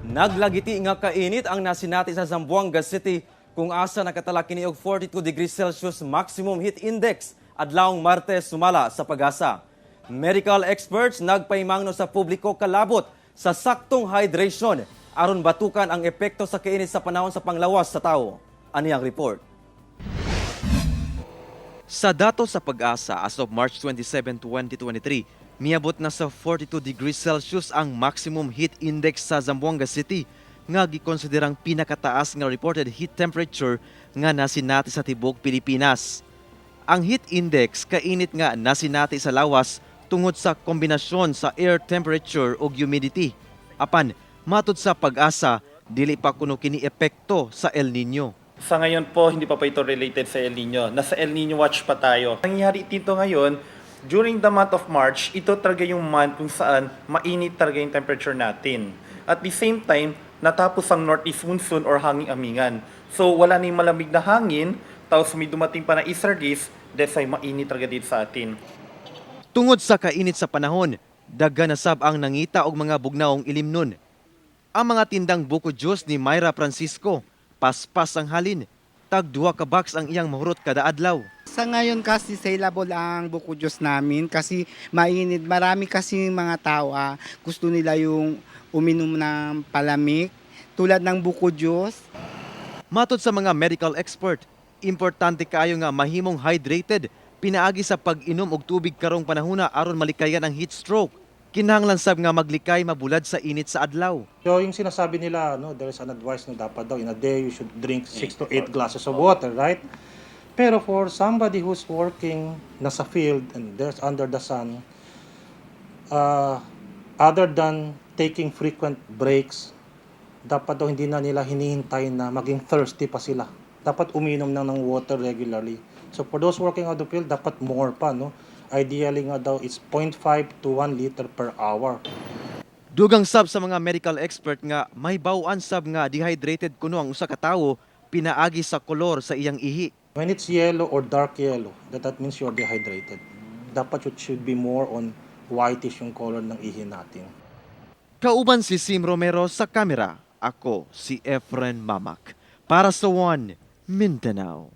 Naglagiti nga kainit ang nasinati sa Zamboanga City kung asa nakatala kini og 42 degrees Celsius maximum heat index adlawng Martes, sumala sa PAGASA. Medical experts nagpaimangno sa publiko kalabot sa saktong hydration aron batukan ang epekto sa kainit sa panahon sa panglawas sa tao. Ani ang report. Sa datos sa PAGASA as of March 27, 2023, miabot na sa 42 degrees Celsius ang maximum heat index sa Zamboanga City nga gikonsiderang pinakataas nga reported heat temperature nga nasinati sa tibuok Pilipinas. Ang heat index kainit nga nasinati sa lawas tungod sa kombinasyon sa air temperature ug humidity. Apan, matud sa PAGASA, dili pa kuno kini epekto sa El Nino. Sa ngayon po, hindi pa po ito related sa El Nino. Nasa El Nino watch pa tayo. Nangyayari dito ngayon, during the month of March, ito talaga yung month kung saan mainit talaga yung temperature natin. At the same time, natapos ang northeast monsoon or hanging amingan. So wala na yung malamig na hangin, tapos may dumating pa na easterlies, that's why mainit talaga dito sa atin. Tungod sa kainit sa panahon, daghan na sab ang nangita og mga bugnaong ilimnon. Ang mga tindang buko juice ni Myra Francisco, paspas ang halin. Tag 2 ka box ang iyang mahurot kada adlaw. Sa ngayon kasi, saleable ang buko juice namin kasi mainit. Marami kasi mga tao, gusto nila yung uminom ng palamig tulad ng buko juice. Matod sa mga medical expert, importante kaayo nga mahimong hydrated pinaagi sa pag-inom og tubig karong panahona aron malikayan ang heat stroke. Kinahanglan sab nga maglikay mabulad sa init sa adlaw. So yung sinasabi nila, no, there is an advice na dapat daw in a day you should drink 6 to 8 glasses of water, right? Pero for somebody who's working nasa field and there's under the sun, other than taking frequent breaks, dapat daw hindi na nila hinihintay na maging thirsty pa sila. Dapat uminom na ng water regularly. So for those working out the field, dapat more pa, no? Ideally nga daw, it's 0.5 to 1 liter per hour. Dugang sab sa mga medical expert nga may bawaan sab nga dehydrated kuno ang usa ka tawo pinaagi sa kolor sa iyang ihi. When it's yellow or dark yellow, that means you're dehydrated. Dapat it should be more on whitish yung color ng ihi natin. Kauban si Sim Romero sa kamera. Ako si Efren Mamak. Para sa One Mindanao.